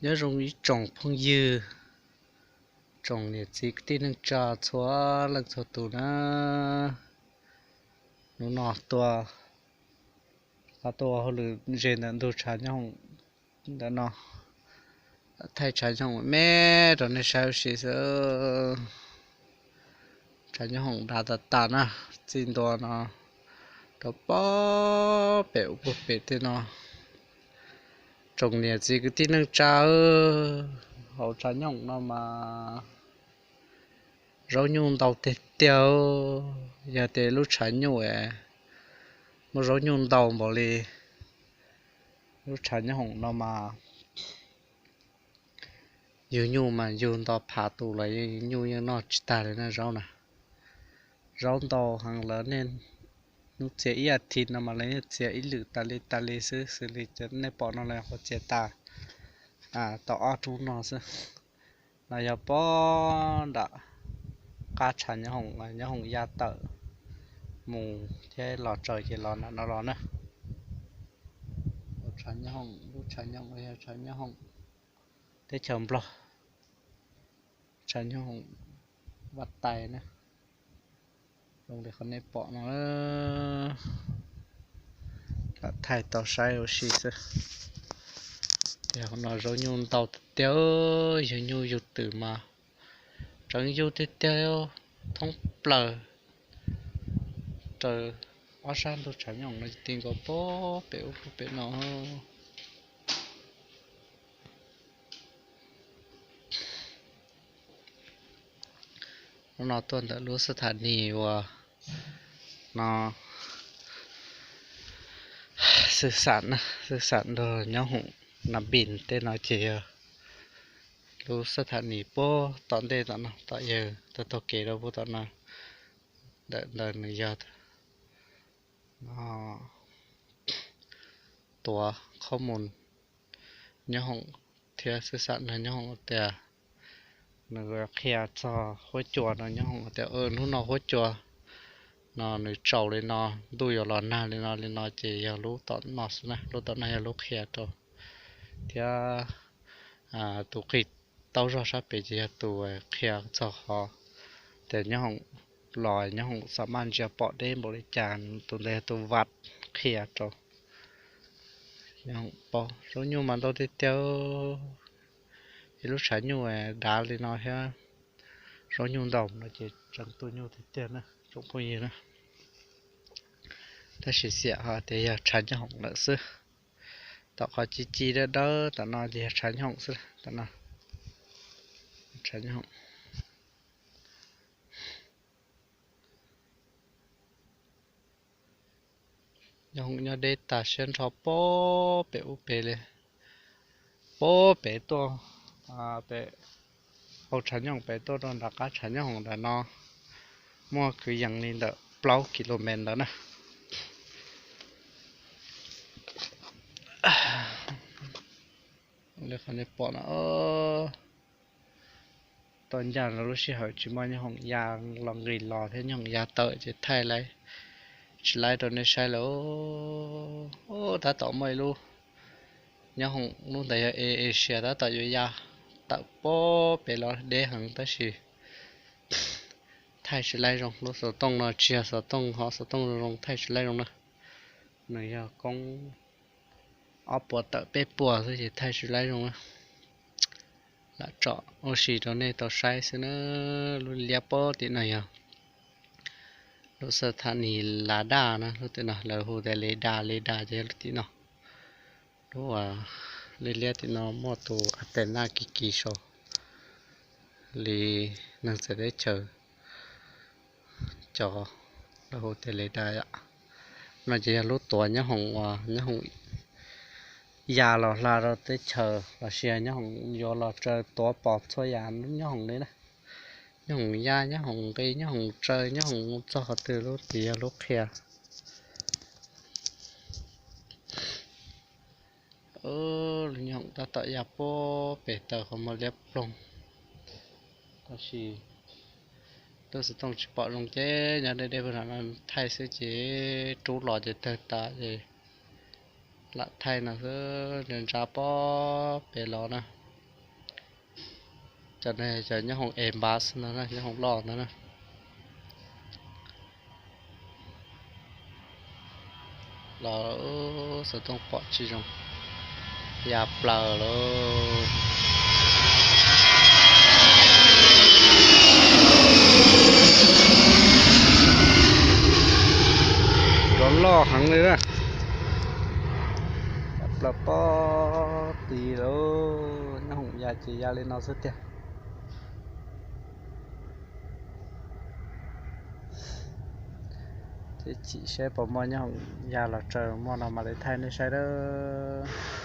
Nyob zoo ib tsoom phooj ywg, tsoom niam txiv kwv tij neej tsa txhua leej txhua tus na. Hnub no tuaj, tuaj ua hauj lwm ze ntawm ntug tshav nyob hoom ntawm no, thaij tshav nyob hoom me rau nej saib ua si xwb. Tshav nyob hoom dav tas tas na, txij ntua no rau pob pem ub puag pem tej no. Tsoom niam txiv kwv tij neej tsa, hauv tshav nyob hoom no mas zaub nyuj ntau tiag tiag. Yog tias lub tshav nyuj es muaj zaub nyuj ntau npaum li lub tshav nyob hoom no mas yug nyuj mas yug nto phav tus los nyuj yeej noj tsis tag li na zaub na. Zaub ntau heev lawm, nej hnub txias ib as thiv no mas lawv yeej txias ib lwm tas li tas li xwb, xws li nej pom no lawv qhuav txias tas tau ob hnub no xwb. No yog pob nram qab tshav nyob hoom, nyob hoom ya tawm mus thiab los tsaws ces los nram no los na. Tshav nyob hoom, lub tshav nyob hoom yog tshav nyob hoom teb chaws Nplog, tshav nyob hoom vaj tais na. Zoo li qhov nej pom no, lam thaij tau saib ua si xwb. Ces hauv no zaub nyuj ntau tiag tiag, yug nyuj yug twm mas tseem yug tiag tiag thoob plaws raws ob sab ntug tshav nyob hoom no ti nkaus pob pem ub puag pem no. Hnub no tuaj ntawm lub xab tha nis uas no xwb xam, xwb xam nrog nyob hoom Nas Npis tej no ces yog lub xab tha nis puag tom ntej tom no, tom yawg taug taug kev rau puag tom no. Ntawm ntawd nws yog tuav qhob mus nyob hoom thiab xwb xam nrog nyob hoom tias nws qhia txog huab cua no nyob hoom tias hnub no huab cua no nws tsaus li no, ntuj yuav los nag li no li no ces yog lub tom no xwb na, lub tom no yog lub qhia rau. Thiab tus qig taub zog sab pem ces yog tus qhia txog qhov tias nyob hoom los nyob hoom xam maj ntsia pom deb npaum li cas, tus ntawd yog tus vaj qhia rau. Nyob hoom paub zaub nyuj mas ntau tiag tiag, ib lub tshav nyuj dav li no thiab zaub nyuj ntau no ces tseem tuaj nyuj tiag tiag na tsoom phooj ywg na. Tab sis xiam ho tias yog tshav nyob hoom lawm xwb. Tom qhov ci ci dawb dawb tom no ces yog tshav nyob hoom xwb, tom no tshav nyob hoom. Nyob hoom nyob deb tas siab nrho pob pem ub pem li, pob pem tuaj, pem hauv tshav nyob hoom pem tuaj rau nram qab tshav nyob hoom ntawm no muaj kwv yees li ntawm plaub kilomev ntawd na. Li qhov nej pom no, tau ncaj rau lub sij hawm tsis muaj nyob hoom ya los nqis los thiab nyob hoom ya tawm ces thaij tsis laib rau nej saib lawm. Tab tom muaj ib lub nyob hoom, lub ntawd yog Asia, tab tom yuav ya tawm pob pem los deb heev tab sis thaij tsis laib zoo. Lub xov tooj no tsis yog xov tooj hov, xov tooj zoo zoo thaij tsis laib zoo na. Nws yog koob ob puas tawm peb puas xwb ces thaij tsis laib zoo na. Lam tsom ua si rau nej tau saib xwb na. Lub liab pob tim no yog lub xab tha nis la daj na, lub tim no lawv hu tias le da, le da ces yog lub tim no. Lub liab liab tim no muaj tus a tes naj kiv kiv sau li neeg txawv teb chaws cov lawv hu tias le da yom. No ces yog lub tuav nyob hoom uas nyob hoom ya los hla rau teb chaws los sis nyob hoom yuav los tsaws tuav pom txhua yam nyob hoom li na. Nyob hoom ya, nyob hoom nqis, nyob hoom tsaws, nyob hoom txog qhov twg lub tid yog lub qhia. Lub nyob hoom tab tom ya puag pem taw qhov muag liab ploog. Tab sis lub xov tooj tsis pom zoo ces nyob deb deb puag nram no thaij xwb ces rub los ces tawg tas ces lam thaij no xwb, ntsa ntsa pob pem los na. Cov no cov nyob hoom Airbus no, nyob hoom loj no na. Los xov tooj pom tsis zoo, ya plaws lauj. Rov loj heev li na. Ya plaws pob tis lauj, nyob hoom ya ces ya li no xwb tiag. Ces chim saib puas muaj nyob hoom ya los tsaws muaj no mam li thaij nej saib lawm.